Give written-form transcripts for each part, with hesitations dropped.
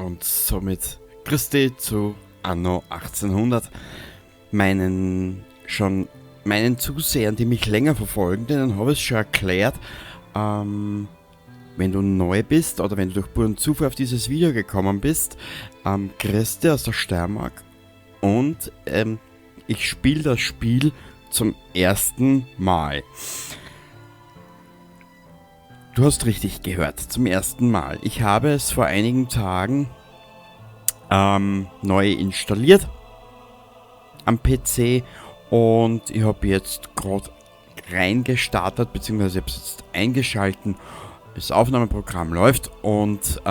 Und somit Christi zu Anno 1800. Meinen schon meinen Zusehern, die mich länger verfolgen, denen habe ich es schon erklärt. Wenn du neu bist oder wenn du durch puren Zufall auf dieses Video gekommen bist, Christi aus der Steiermark und ich spiele das Spiel zum ersten Mal. Du hast richtig gehört, zum ersten Mal. Ich habe es vor einigen Tagen neu installiert am PC und ich habe jetzt gerade reingestartet, beziehungsweise ich habe es jetzt eingeschalten. Das Aufnahmeprogramm läuft und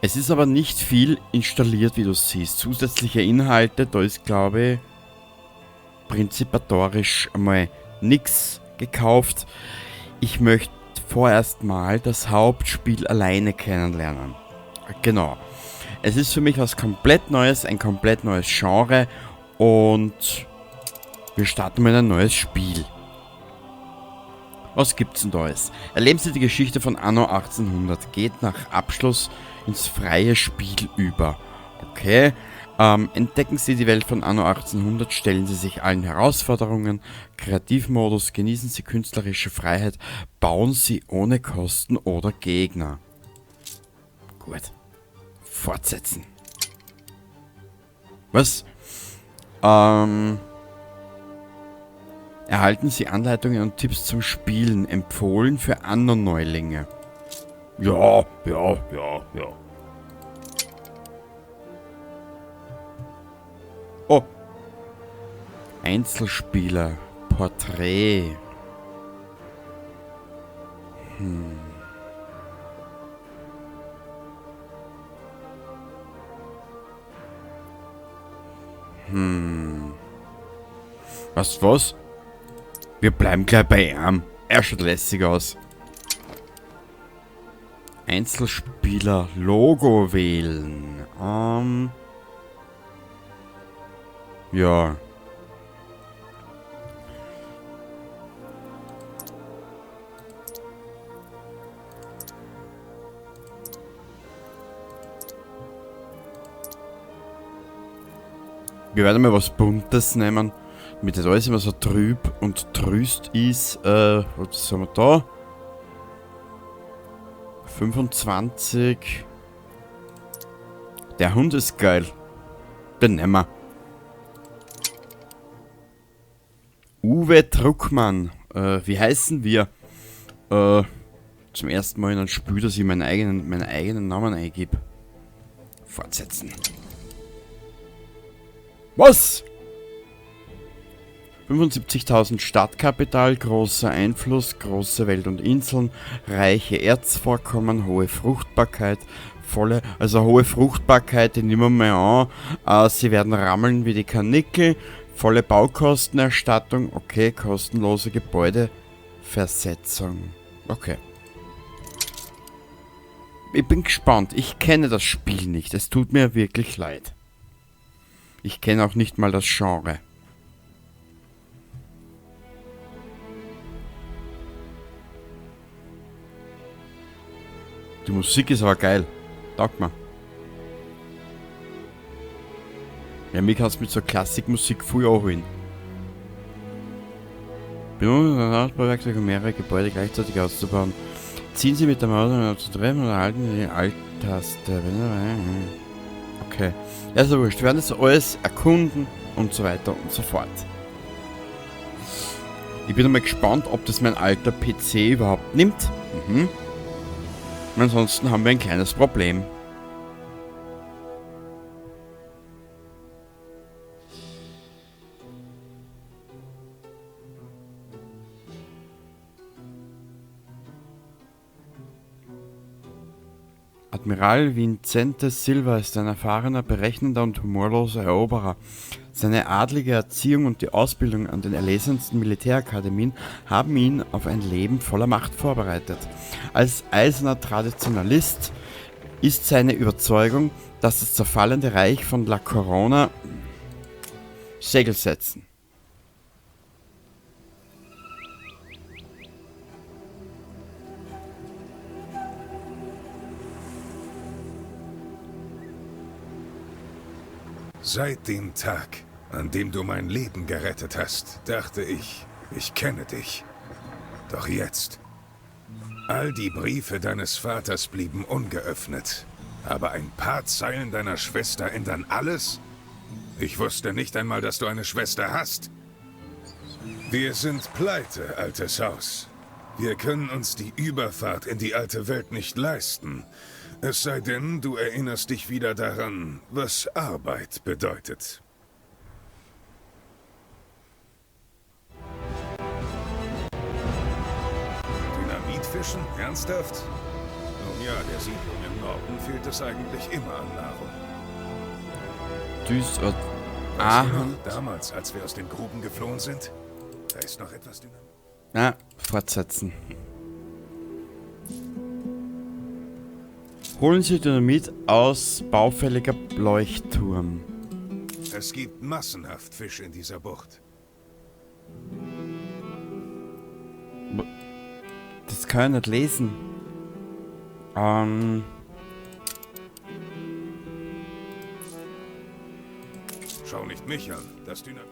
es ist aber nicht viel installiert, wie du siehst. Zusätzliche Inhalte, da ist, glaube ich, prinzipatorisch einmal nix gekauft. Ich möchte vorerst mal das Hauptspiel alleine kennenlernen. Genau. Es ist für mich was komplett Neues, ein komplett neues Genre und wir starten mal ein neues Spiel. Was gibt's denn da alles? Erleben Sie die Geschichte von Anno 1800. Geht nach Abschluss ins freie Spiel über. Okay. Entdecken Sie die Welt von Anno 1800, stellen Sie sich allen Herausforderungen, Kreativmodus, genießen Sie künstlerische Freiheit, bauen Sie ohne Kosten oder Gegner. Gut. Fortsetzen. Was? Erhalten Sie Anleitungen und Tipps zum Spielen, empfohlen für Anno-Neulinge. Ja, ja, ja, ja. Oh. Einzelspieler. Porträt. Weißt du was? Wir bleiben gleich bei ihm. Er schaut lässig aus. Einzelspieler Logo wählen. Ja. Wir werden mal was Buntes nehmen, damit das alles immer so trüb und trüst ist. Was haben wir da? 25. Der Hund ist geil. Den nehmen wir. Uwe Druckmann. Wie heißen wir? Zum ersten Mal in einem Spiel, dass ich meinen eigenen Namen eingebe. Fortsetzen. Was? 75.000 Startkapital, großer Einfluss, große Welt und Inseln, reiche Erzvorkommen, hohe Fruchtbarkeit, volle, also hohe Fruchtbarkeit, die nehmen wir mal an. Sie werden rammeln wie die Karnickel, volle Baukostenerstattung, okay, kostenlose Gebäudeversetzung, okay. Ich bin gespannt, ich kenne das Spiel nicht, es tut mir wirklich leid. Ich kenne auch nicht mal das Genre. Die Musik ist aber geil. Taugt mir. Ja, mich kannst du mit so Klassikmusik voll anholen. Benutzen Sie das Ausbauwerkzeug, um mehrere Gebäude gleichzeitig auszubauen. Ziehen Sie mit der Maus zu treffen und erhalten Sie die Alt-Taste. Okay. Ja, ist ja wurscht. Wir werden das alles erkunden und so weiter und so fort. Ich bin einmal gespannt, ob das mein alter PC überhaupt nimmt. Ansonsten haben wir ein kleines Problem. Admiral Vincente Silva ist ein erfahrener, berechnender und humorloser Eroberer. Seine adlige Erziehung und die Ausbildung an den erlesensten Militärakademien haben ihn auf ein Leben voller Macht vorbereitet. Als eiserner Traditionalist ist seine Überzeugung, dass das zerfallende Reich von La Corona Segel setzen. Seit dem Tag, an dem du mein Leben gerettet hast, dachte ich, ich kenne dich. Doch jetzt. All die Briefe deines Vaters blieben ungeöffnet. Aber ein paar Zeilen deiner Schwester ändern alles? Ich wusste nicht einmal, dass du eine Schwester hast. Wir sind pleite, altes Haus. Wir können uns die Überfahrt in die alte Welt nicht leisten. Es sei denn, du erinnerst dich wieder daran, was Arbeit bedeutet. Dynamitfischen? Ernsthaft? Nun ja, der Siedlung im Norden fehlt es eigentlich immer an Nahrung. Düster. Weißt du noch, damals, als wir aus den Gruben geflohen sind? Da ist noch etwas Dynamit. Na, fortsetzen. Holen Sie Dynamit aus baufälliger Leuchtturm. Es gibt massenhaft Fisch in dieser Bucht. Das kann ich nicht lesen. Schau nicht mich an, das Dynamit.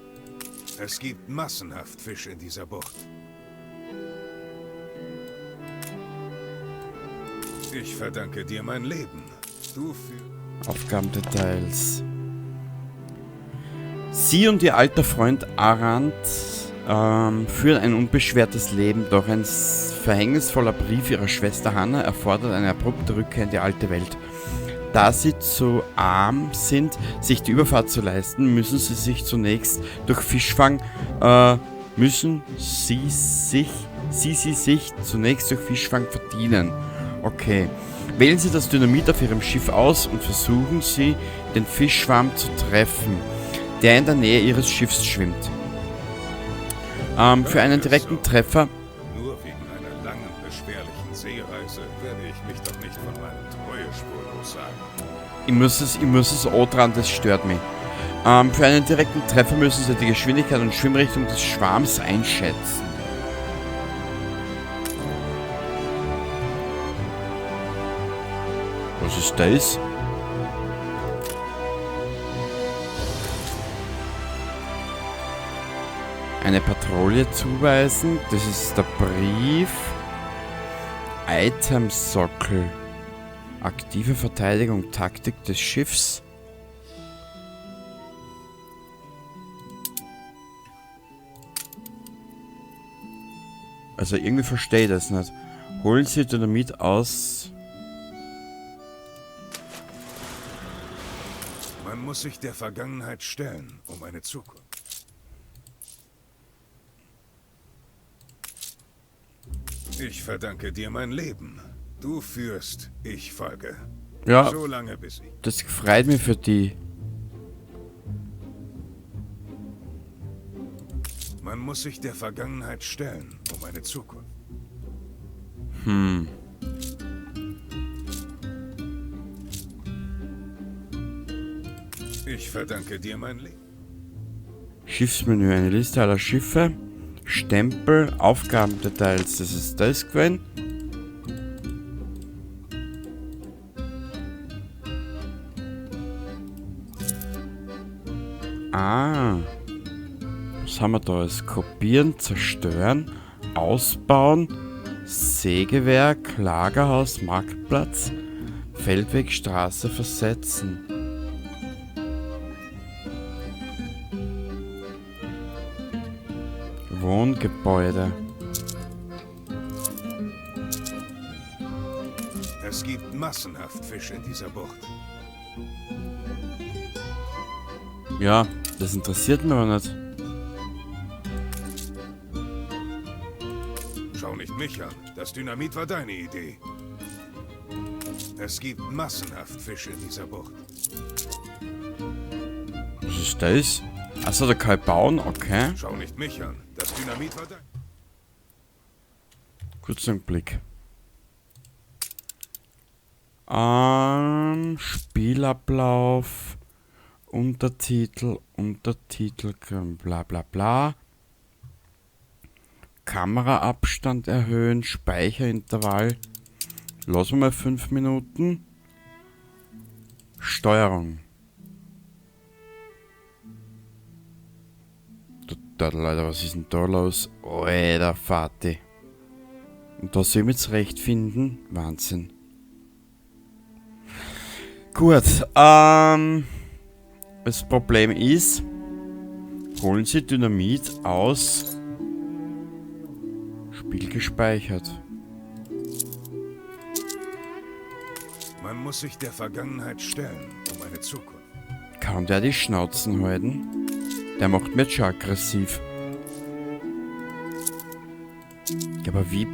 Es gibt massenhaft Fisch in dieser Bucht. Ich verdanke dir mein Leben. Du für Aufgabendetails. Sie und ihr alter Freund Arant führen ein unbeschwertes Leben, doch ein verhängnisvoller Brief ihrer Schwester Hanna erfordert eine abrupte Rückkehr in die alte Welt. Da sie zu arm sind, sich die Überfahrt zu leisten, müssen sie sich zunächst durch Fischfang, müssen sie sich, sie, sie sich zunächst durch Fischfang verdienen. Okay. Wählen Sie das Dynamit auf Ihrem Schiff aus und versuchen Sie, den Fischschwarm zu treffen, der in der Nähe Ihres Schiffs schwimmt. Für einen direkten Treffer. Nur wegen einer langen, beschwerlichen Seereise werde ich mich doch nicht von meinem Treueschwur lossagen. Ich muss es auch dran, das stört mich. Für einen direkten Treffer müssen Sie die Geschwindigkeit und Schwimmrichtung des Schwarms einschätzen. Was ist das? Eine Patrouille zuweisen. Das ist der Brief. Itemsockel. Aktive Verteidigung, Taktik des Schiffs. Also irgendwie verstehe ich das nicht. Holen Sie Dynamit aus. Man muss sich der Vergangenheit stellen, um eine Zukunft. Ich verdanke dir mein Leben. Du führst, ich folge. Ja, So lange bis ich. Das freut mich für die. Man muss sich der Vergangenheit stellen, um eine Zukunft. Ich verdanke dir mein Leben. Schiffsmenü, eine Liste aller Schiffe, Stempel, Aufgabendetails, das ist das gewesen. Ah. Was haben wir da? Das Kopieren, Zerstören, Ausbauen, Sägewerk, Lagerhaus, Marktplatz, Feldweg, Straße versetzen. Wohngebäude. Es gibt massenhaft Fische in dieser Bucht. Ja, das interessiert mich aber nicht. Schau nicht mich an. Das Dynamit war deine Idee. Es gibt massenhaft Fische in dieser Bucht. Was ist das? Achso, da kann ich bauen, okay. Schau nicht mich an. Das Dynamit war dein. Kurzen Blick. Spielablauf, Untertitel, Untertitel, bla bla bla. Kameraabstand erhöhen, Speicherintervall. Lassen wir mal 5 Minuten. Steuerung. Turtle, Alter, was ist denn da los? Alter, Vati. Und da soll ich mich zurechtfinden? Wahnsinn. Gut, das Problem ist, holen Sie Dynamit aus. Spiel gespeichert. Man muss sich der Vergangenheit stellen, um eine Zukunft. Kann der die Schnauzen halten? Der macht mich schon aggressiv. Ja, aber wie...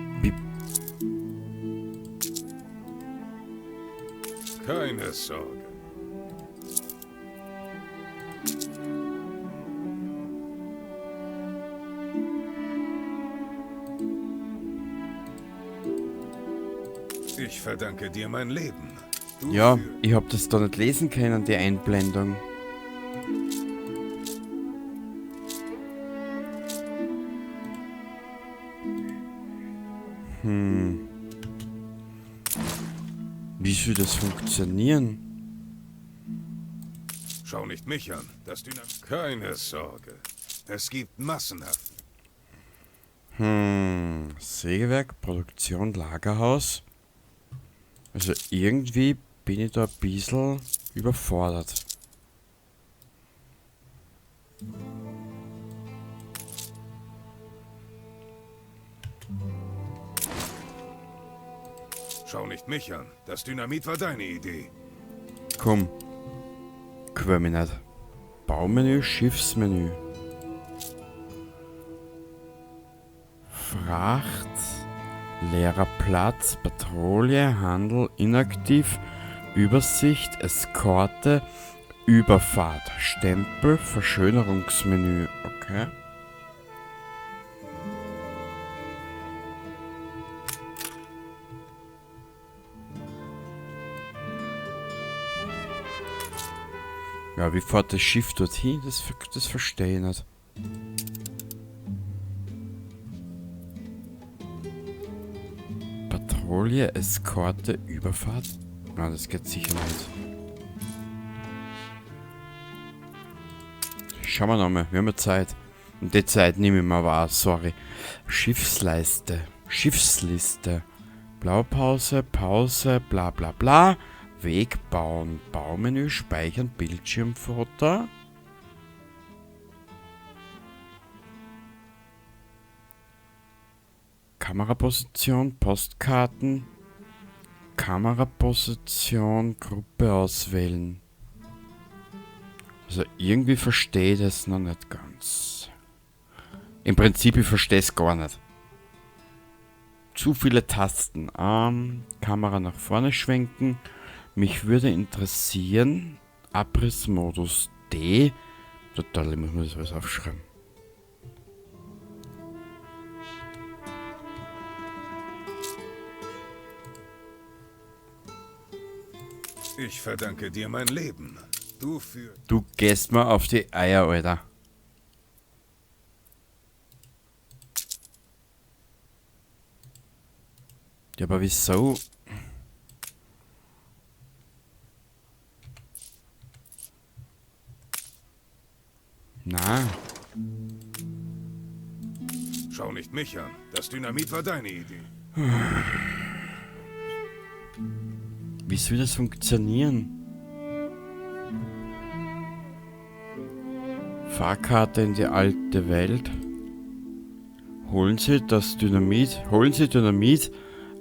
Keine Sorge. Ich verdanke dir mein Leben. Du Ja, ich hab das da nicht lesen können, die Einblendung. Wie soll das funktionieren? Schau nicht mich an. Das Dynam-, Keine Sorge. Es gibt massenhaft. Sägewerk, Produktion, Lagerhaus. Also irgendwie bin ich da ein bisschen überfordert. Schau nicht mich an. Das Dynamit war deine Idee. Komm. Quär mich nicht. Baumenü, Schiffsmenü. Fracht. Leerer Platz, Patrouille, Handel, inaktiv, Übersicht, Eskorte, Überfahrt, Stempel, Verschönerungsmenü. Okay. Ja, wie fährt das Schiff dorthin? Das verstehe ich nicht. Patrouille, Eskorte, Überfahrt? Na, das geht sicher nicht. Schauen wir nochmal, wir haben ja Zeit. Und die Zeit nehme ich mir wahr, sorry. Schiffsleiste, Schiffsliste. Blaupause, Pause, bla bla bla. Weg bauen, Baumenü, speichern, Bildschirmfoto. Kameraposition, Postkarten, Kameraposition, Gruppe auswählen. Also irgendwie verstehe ich das noch nicht ganz. Im Prinzip, ich verstehe es gar nicht. Zu viele Tasten. Kamera nach vorne schwenken. Mich würde interessieren, Abrissmodus D. Total, ich muss mir das alles aufschreiben. Ich verdanke dir mein Leben. Du für... Du gehst mir auf die Eier, Alter. Ja, aber wieso? Na. Schau nicht mich an. Das Dynamit war deine Idee. Wie soll das funktionieren? Fahrkarte in die alte Welt. Holen Sie das Dynamit. Holen Sie Dynamit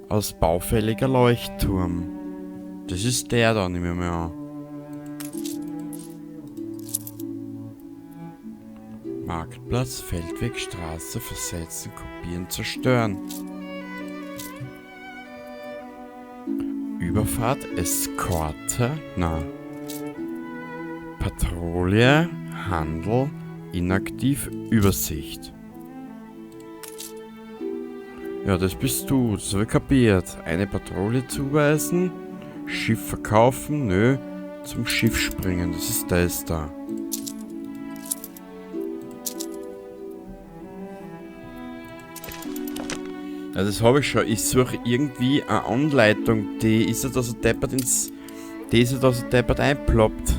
aus baufälliger Leuchtturm. Das ist der da, nehme ich mal an. Marktplatz, Feldweg, Straße, versetzen, kopieren, zerstören. Überfahrt, Eskorte, na. Patrouille, Handel, inaktiv, Übersicht. Ja, das bist du, das hab ich kapiert. Eine Patrouille zuweisen, Schiff verkaufen, nö, zum Schiff springen, das ist das da. Ja, das hab ich schon. Ich suche irgendwie eine Anleitung, die ist ja da so deppert ins... Die ist ja da so deppert einploppt.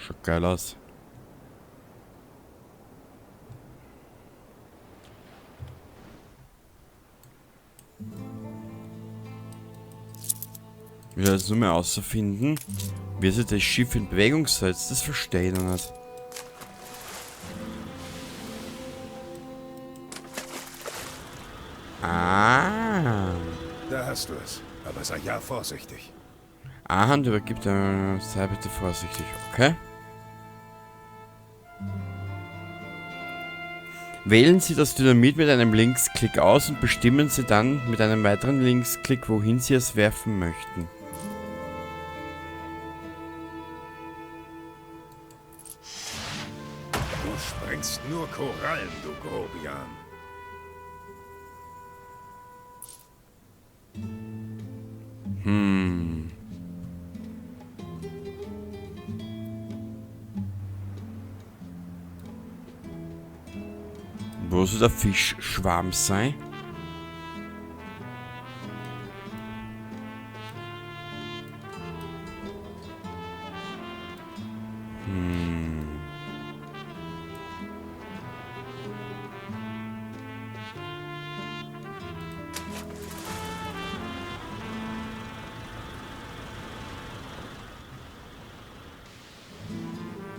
Schaut geil aus. Ich will jetzt nur mehr herausfinden, wie sich das Schiff in Bewegung setzt. Das verstehe ich noch nicht. Ah. Da hast du es. Aber sei ja vorsichtig. Ahand übergibt, sei bitte vorsichtig, okay? Wählen Sie das Dynamit mit einem Linksklick aus und bestimmen Sie dann mit einem weiteren Linksklick, wohin Sie es werfen möchten. Du sprengst nur Korallen, du Grobian. Wo soll der Fischschwarm sein?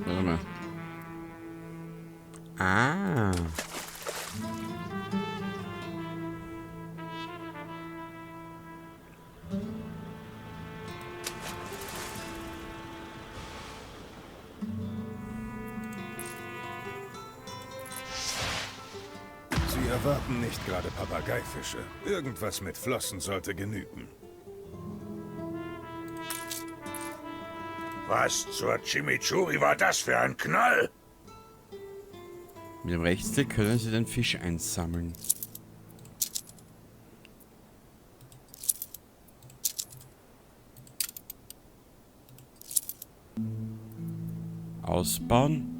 Warte mal. Ah. Sie erwarten nicht gerade Papageifische. Irgendwas mit Flossen sollte genügen. Was zur Chimichurri war das für ein Knall? Mit dem Rechtsklick können Sie den Fisch einsammeln. Ausbauen.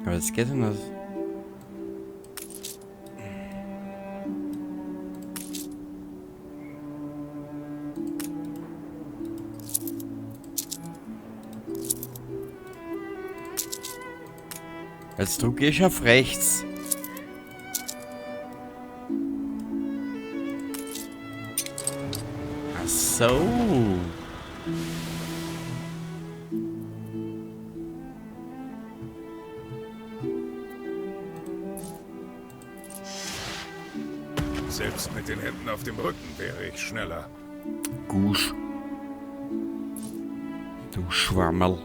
Aber das geht ja nicht. Jetzt drücke ich auf rechts. Ach so. Selbst mit den Händen auf dem Rücken wäre ich schneller. Gusch. Du Schwammerl.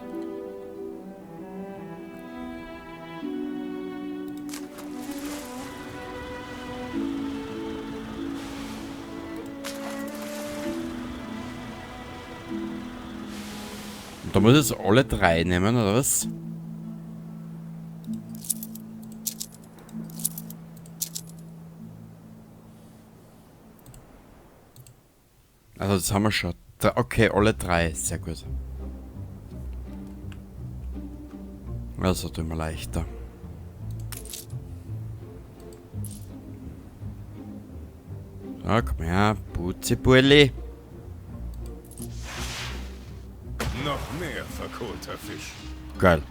Da muss ich jetzt alle drei nehmen, oder was? Also das haben wir schon. Okay, alle drei. Sehr gut. Also tun wir leichter. So, komm her, Putziburli. Noch mehr verkohlter Fisch. Geil.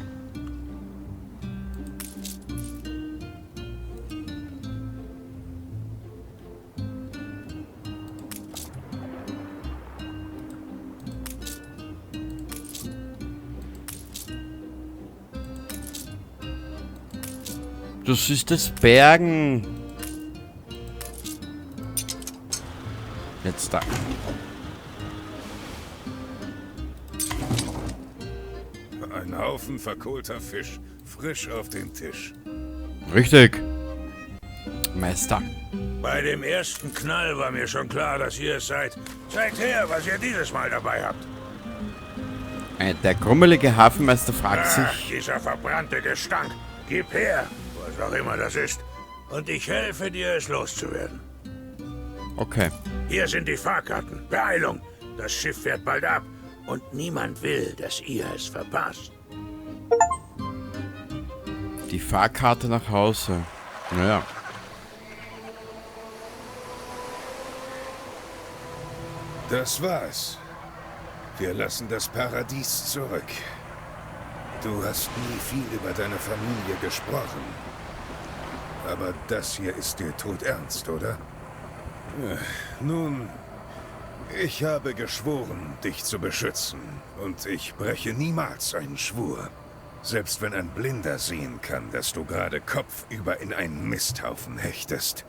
Das ist das Bergen. Jetzt da. Ein Haufen verkohlter Fisch, frisch auf den Tisch. Richtig. Meister. Bei dem ersten Knall war mir schon klar, dass ihr es seid. Zeigt her, was ihr dieses Mal dabei habt. Der grummelige Hafenmeister fragt Ach, sich... Dieser verbrannte Gestank. Gib her, was auch immer das ist. Und ich helfe dir, es loszuwerden. Okay. Hier sind die Fahrkarten. Beeilung. Das Schiff fährt bald ab. Und niemand will, dass ihr es verpasst. Die Fahrkarte nach Hause. Naja. Das war's. Wir lassen das Paradies zurück. Du hast nie viel über deine Familie gesprochen. Aber das hier ist dir todernst, oder? Nun, ich habe geschworen, dich zu beschützen. Und ich breche niemals einen Schwur. Selbst wenn ein Blinder sehen kann, dass du gerade kopfüber in einen Misthaufen hechtest.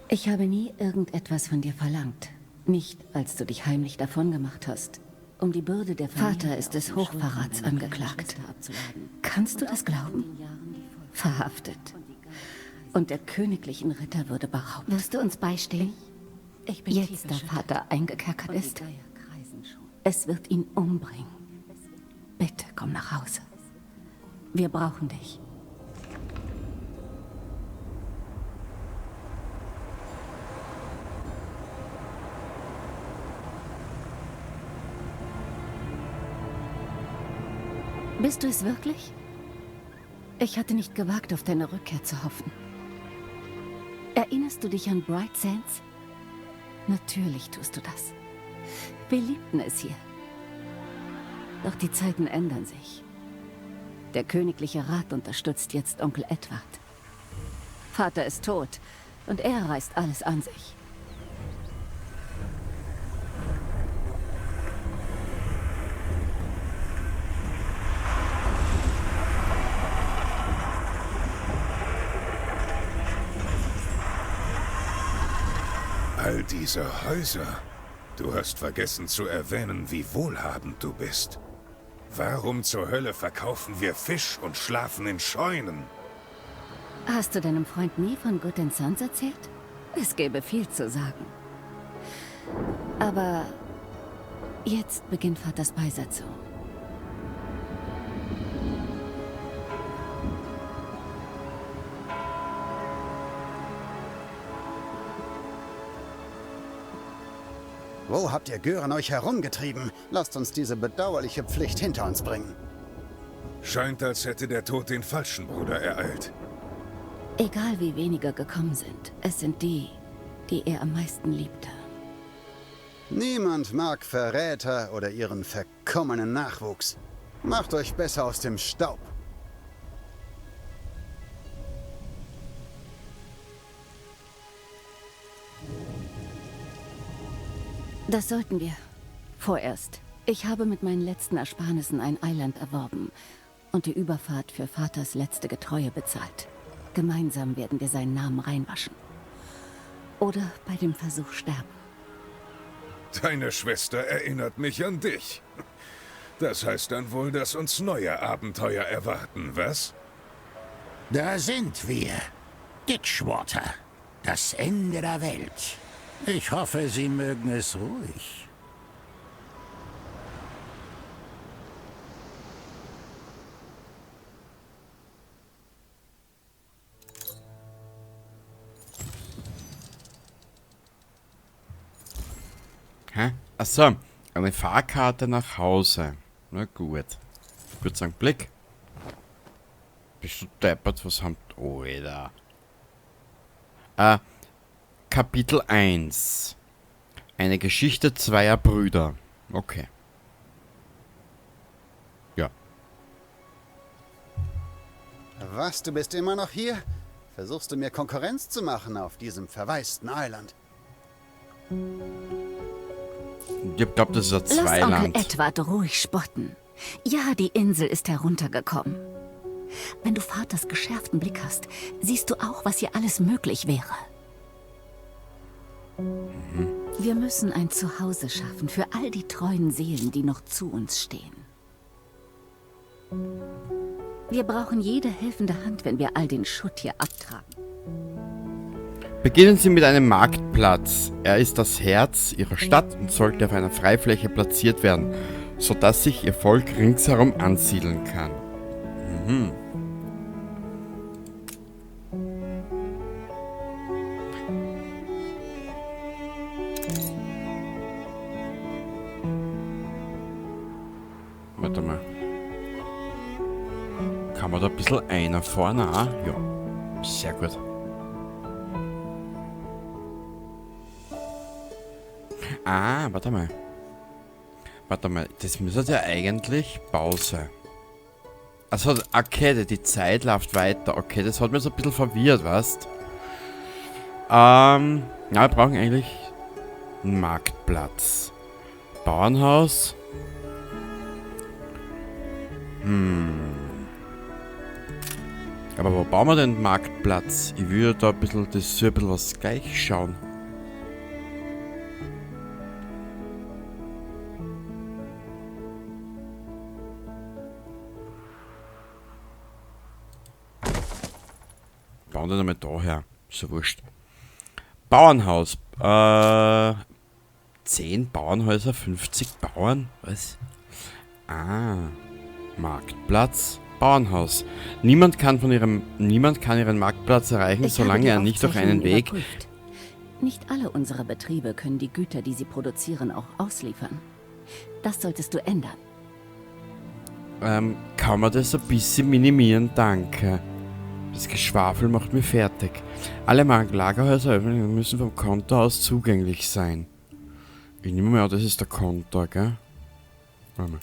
Ich habe nie irgendetwas von dir verlangt. Nicht, als du dich heimlich davongemacht hast. Um die Bürde der Familie. Vater ist des Hochverrats angeklagt. Kannst du das glauben? Verhaftet. Und der königlichen Ritterwürde beraubt. Wirst du uns beistehen? Ich bin jetzt, da Vater eingekerkert ist. Es wird ihn umbringen. Bitte komm nach Hause. Wir brauchen dich. Bist du es wirklich? Ich hatte nicht gewagt, auf deine Rückkehr zu hoffen. Erinnerst du dich an Bright Sands? Natürlich tust du das. Wir liebten es hier. Doch die Zeiten ändern sich. Der königliche Rat unterstützt jetzt Onkel Edward. Vater ist tot und er reißt alles an sich. All diese Häuser. Du hast vergessen zu erwähnen, wie wohlhabend du bist. Warum zur Hölle verkaufen wir Fisch und schlafen in Scheunen? Hast du deinem Freund nie von Good & Sons erzählt? Es gäbe viel zu sagen. Aber jetzt beginnt Vaters Beisetzung. Wo habt ihr Gören euch herumgetrieben? Lasst uns diese bedauerliche Pflicht hinter uns bringen. Scheint, als hätte der Tod den falschen Bruder ereilt. Egal wie weniger gekommen sind, es sind die, die er am meisten liebte. Niemand mag Verräter oder ihren verkommenen Nachwuchs. Macht euch besser aus dem Staub. Das sollten wir. Vorerst. Ich habe mit meinen letzten Ersparnissen ein Eiland erworben und die Überfahrt für Vaters letzte Getreue bezahlt. Gemeinsam werden wir seinen Namen reinwaschen. Oder bei dem Versuch sterben. Deine Schwester erinnert mich an dich. Das heißt dann wohl, dass uns neue Abenteuer erwarten, was? Da sind wir. Ditchwater. Das Ende der Welt. Ich hoffe, Sie mögen es ruhig. Hä? Achso, eine Fahrkarte nach Hause. Na gut. Kurz einen Blick. Bist du deppert? Was haben... Oh, Alter. Kapitel 1. Eine Geschichte zweier Brüder. Okay. Ja. Was, du bist immer noch hier? Versuchst du mir Konkurrenz zu machen auf diesem verwaisten Eiland? Ich glaube, das ist ein Zweiland. Lass Onkel Edward ruhig spotten. Ja, die Insel ist heruntergekommen. Wenn du Vaters geschärften Blick hast, siehst du auch, was hier alles möglich wäre. Mhm. Wir müssen ein Zuhause schaffen für all die treuen Seelen, die noch zu uns stehen. Wir brauchen jede helfende Hand, wenn wir all den Schutt hier abtragen. Beginnen Sie mit einem Marktplatz. Er ist das Herz Ihrer Stadt und sollte auf einer Freifläche platziert werden, sodass sich Ihr Volk ringsherum ansiedeln kann. Mhm. Kann man da ein bisschen einer vorne auch? Ja, sehr gut. Ah, warte mal. Warte mal, das müsste ja eigentlich Pause. Also, okay, die Zeit läuft weiter. Okay, das hat mich so ein bisschen verwirrt, weißt? Ja, wir brauchen eigentlich einen Marktplatz. Bauernhaus. Aber wo bauen wir denn den Marktplatz? Ich würde da ein bisschen, das soll ein bisschen was gleich schauen. Bauen wir den einmal da her. Ist ja wurscht. Bauernhaus. 10 Bauernhäuser, 50 Bauern. Was? Ah. Marktplatz. Bauernhaus. Niemand kann von ihrem, niemand kann ihren Marktplatz erreichen, Ich habe solange die er nicht durch einen Aufzeichnungen Weg. überprüft. Nicht alle unserer Betriebe können die Güter, die sie produzieren, auch ausliefern. Das solltest du ändern. Kann man das ein bisschen minimieren? Danke. Das Geschwafel macht mich fertig. Alle Lagerhäuser müssen vom Konto aus zugänglich sein. Ich nehme mal an, das ist der Konto, gell? Warte mal.